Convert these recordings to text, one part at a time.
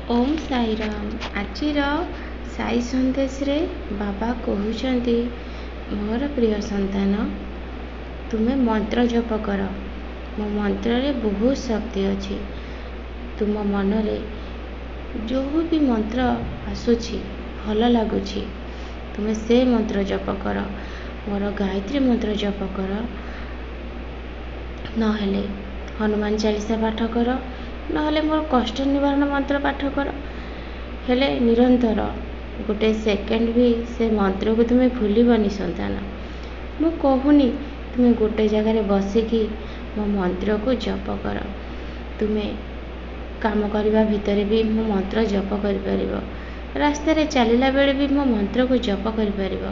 ଓମ୍ ସାଇରାମ। ଆଜିର ସାଇ ସନ୍ଦେଶରେ ବାବା କହୁଛନ୍ତି, ମୋର ପ୍ରିୟ ସନ୍ତାନ, ତୁମେ ମନ୍ତ୍ର ଜପ କର। ମୋ ମନ୍ତ୍ରରେ ବହୁତ ଶକ୍ତି ଅଛି। ତୁମ ମନରେ ଯେଉଁ ବି ମନ୍ତ୍ର ଆସୁଛି, ଭଲ ଲାଗୁଛି, ତୁମେ ସେ ମନ୍ତ୍ର ଜପ କର। ମୋର ଗାୟତ୍ରୀ ମନ୍ତ୍ର ଜପ କର, ନହେଲେ ହନୁମାନ ଚାଳିଶା ପାଠ କର, ନହେଲେ ମୋର କଷ୍ଟ ନିବାରଣ ମନ୍ତ୍ର ପାଠ କର। ହେଲେ ନିରନ୍ତର ଗୋଟେ ସେକେଣ୍ଡ ବି ସେ ମନ୍ତ୍ରକୁ ତୁମେ ଭୁଲିବନି ସନ୍ତାନ। ମୁଁ କହୁନି ତୁମେ ଗୋଟେ ଜାଗାରେ ବସିକି ମୋ ମନ୍ତ୍ରକୁ ଜପ କର। ତୁମେ କାମ କରିବା ଭିତରେ ବି ମୋ ମନ୍ତ୍ର ଜପ କରିପାରିବ, ରାସ୍ତାରେ ଚାଲିଲା ବେଳେ ବି ମୋ ମନ୍ତ୍ରକୁ ଜପ କରିପାରିବ।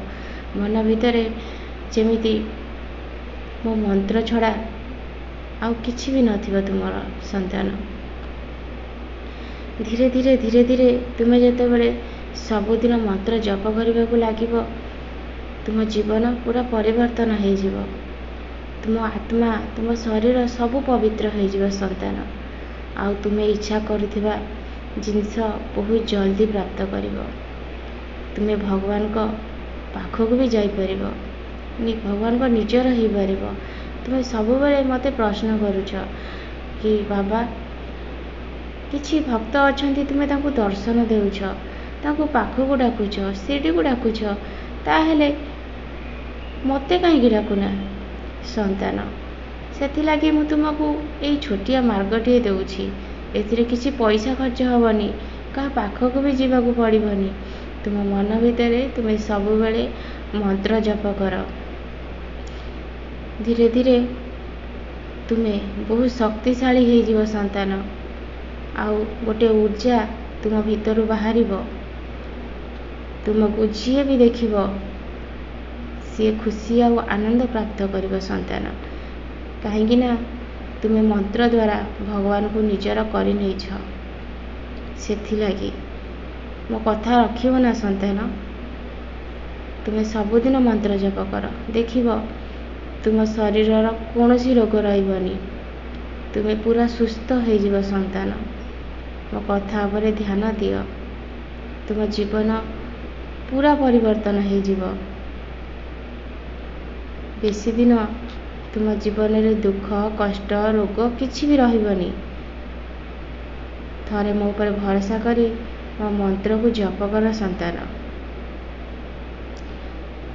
ମନ ଭିତରେ ଯେମିତି ମୋ ମନ୍ତ୍ର ଛଡ଼ା ଆଉ କିଛି ବି ନଥିବ ତୁମର ସନ୍ତାନ। ଧୀରେ ଧୀରେ ଧୀରେ ଧୀରେ ତୁମେ ଯେତେବେଳେ ସବୁଦିନ ମନ୍ତ୍ର ଜପ କରିବାକୁ ଲାଗିବ, ତୁମ ଜୀବନ ପୁରା ପରିବର୍ତ୍ତନ ହେଇଯିବ। ତୁମ ଆତ୍ମା, ତୁମ ଶରୀର ସବୁ ପବିତ୍ର ହେଇଯିବ ସନ୍ତାନ। ଆଉ ତୁମେ ଇଚ୍ଛା କରୁଥିବା ଜିନିଷ ବହୁତ ଜଲ୍ଦି ପ୍ରାପ୍ତ କରିବ। ତୁମେ ଭଗବାନଙ୍କ ପାଖକୁ ବି ଯାଇପାରିବ, ଭଗବାନଙ୍କ ନିଜର ହେଇପାରିବ। ତୁମେ ସବୁବେଳେ ମୋତେ ପ୍ରଶ୍ନ କରୁଛ କି ବାବା, କିଛି ଭକ୍ତ ଅଛନ୍ତି, ତୁମେ ତାଙ୍କୁ ଦର୍ଶନ ଦେଉଛ, ତାଙ୍କୁ ପାଖକୁ ଡାକୁଛ, ଶିରିଡ଼ିକୁ ଡାକୁଛ, ତାହେଲେ ମୋତେ କାହିଁକି ଡାକୁନା ସନ୍ତାନ? ସେଥିଲାଗି ମୁଁ ତୁମକୁ ଏଇ ଛୋଟିଆ ମାର୍ଗଟିଏ ଦେଉଛି। ଏଥିରେ କିଛି ପଇସା ଖର୍ଚ୍ଚ ହେବନି, କାହା ପାଖକୁ ବି ଯିବାକୁ ପଡ଼ିବନି। ତୁମ ମନ ଭିତରେ ତୁମେ ସବୁବେଳେ ମନ୍ତ୍ର ଜପ କର। ଧୀରେ ଧୀରେ ତୁମେ ବହୁତ ଶକ୍ତିଶାଳୀ ହେଇଯିବ ସନ୍ତାନ। ଆଉ ଗୋଟେ ଉର୍ଜା ତୁମ ଭିତରୁ ବାହାରିବ, ତୁମକୁ ଯିଏ ବି ଦେଖିବ ସିଏ ଖୁସି ଆଉ ଆନନ୍ଦ ପ୍ରାପ୍ତ କରିବ ସନ୍ତାନ। କାହିଁକି ନା ତୁମେ ମନ୍ତ୍ର ଦ୍ୱାରା ଭଗବାନଙ୍କୁ ନିଜର କରିନେଇଛ। ସେଥିଲାଗି ମୋ କଥା ରଖିବ ନା ସନ୍ତାନ? ତୁମେ ସବୁଦିନ ମନ୍ତ୍ର ଜପ କର, ଦେଖିବ ତୁମ ଶରୀରର କୌଣସି ରୋଗ ରହିବନି, ତୁମେ ପୁରା ସୁସ୍ଥ ହେଇଯିବ ସନ୍ତାନ। ମୋ କଥା ଉପରେ ଧ୍ୟାନ ଦିଅ, ତୁମ ଜୀବନ ପୁରା ପରିବର୍ତ୍ତନ ହେଇଯିବ। ବେଶୀ ଦିନ ତୁମ ଜୀବନରେ ଦୁଃଖ, କଷ୍ଟ, ରୋଗ କିଛି ବି ରହିବନି। ଥରେ ମୋ ଉପରେ ଭରସା କରି ମୋ ମନ୍ତ୍ରକୁ ଜପ କର ସନ୍ତାନ।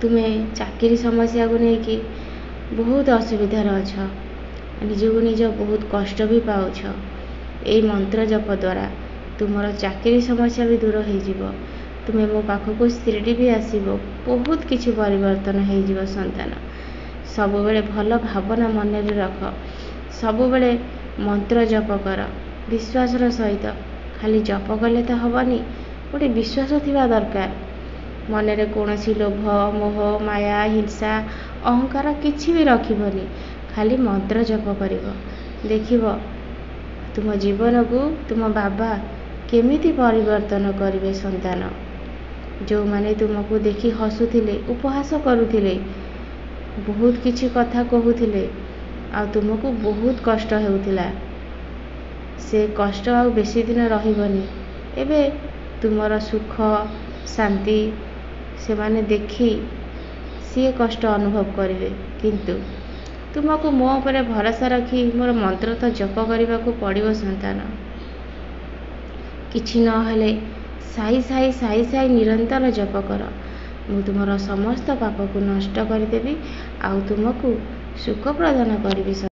ତୁମେ ଚାକିରି ସମସ୍ୟାକୁ ନେଇକି ବହୁତ ଅସୁବିଧାରେ ଅଛ, ନିଜକୁ ନିଜ ବହୁତ କଷ୍ଟ ବି ପାଉଛ। ଏଇ ମନ୍ତ୍ର ଜପ ଦ୍ୱାରା ତୁମର ଚାକିରି ସମସ୍ୟା ବି ଦୂର ହେଇଯିବ। ତୁମେ ମୋ ପାଖକୁ ଶିରିଡ଼ି ବି ଆସିବ, ବହୁତ କିଛି ପରିବର୍ତ୍ତନ ହେଇଯିବ ସନ୍ତାନ। ସବୁବେଳେ ଭଲ ଭାବନା ମନରେ ରଖ, ସବୁବେଳେ ମନ୍ତ୍ର ଜପ କର ବିଶ୍ୱାସର ସହିତ। ଖାଲି ଜପ କଲେ ତ ହେବନି, ଗୋଟେ ବିଶ୍ୱାସ ଥିବା ଦରକାର। ମନରେ କୌଣସି ଲୋଭ, ମୋହ, ମାୟା, ହିଂସା, ଅହଙ୍କାର କିଛି ବି ରଖିବନି, ଖାଲି ମନ୍ତ୍ର ଜପ କରିବ। ଦେଖିବ ତୁମ ଜୀବନକୁ ତୁମ ବାବା କେମିତି ପରିବର୍ତ୍ତନ କରିବେ ସନ୍ତାନ। ଯେଉଁମାନେ ତୁମକୁ ଦେଖି ହସୁଥିଲେ, ଉପହାସ କରୁଥିଲେ, ବହୁତ କିଛି କଥା କହୁଥିଲେ, ଆଉ ତୁମକୁ ବହୁତ କଷ୍ଟ ହେଉଥିଲା, ସେ କଷ୍ଟ ଆଉ ବେଶୀ ଦିନ ରହିବନି। ଏବେ ତୁମର ସୁଖ ଶାନ୍ତି ସେମାନେ ଦେଖି ସିଏ କଷ୍ଟ ଅନୁଭବ କରିବେ। କିନ୍ତୁ ତୁମକୁ ମୋ ଉପରେ ଭରସା ରଖି ମୋର ମନ୍ତ୍ର ତ ଜପ କରିବାକୁ ପଡ଼ିବ ସନ୍ତାନ। କିଛି ନହେଲେ ସାଇ ସାଇ ସାଇ ସାଇ ନିରନ୍ତର ଜପ କର। ମୁଁ ତୁମର ସମସ୍ତ ପାପକୁ ନଷ୍ଟ କରିଦେବି ଆଉ ତୁମକୁ ସୁଖ ପ୍ରଦାନ କରିବି।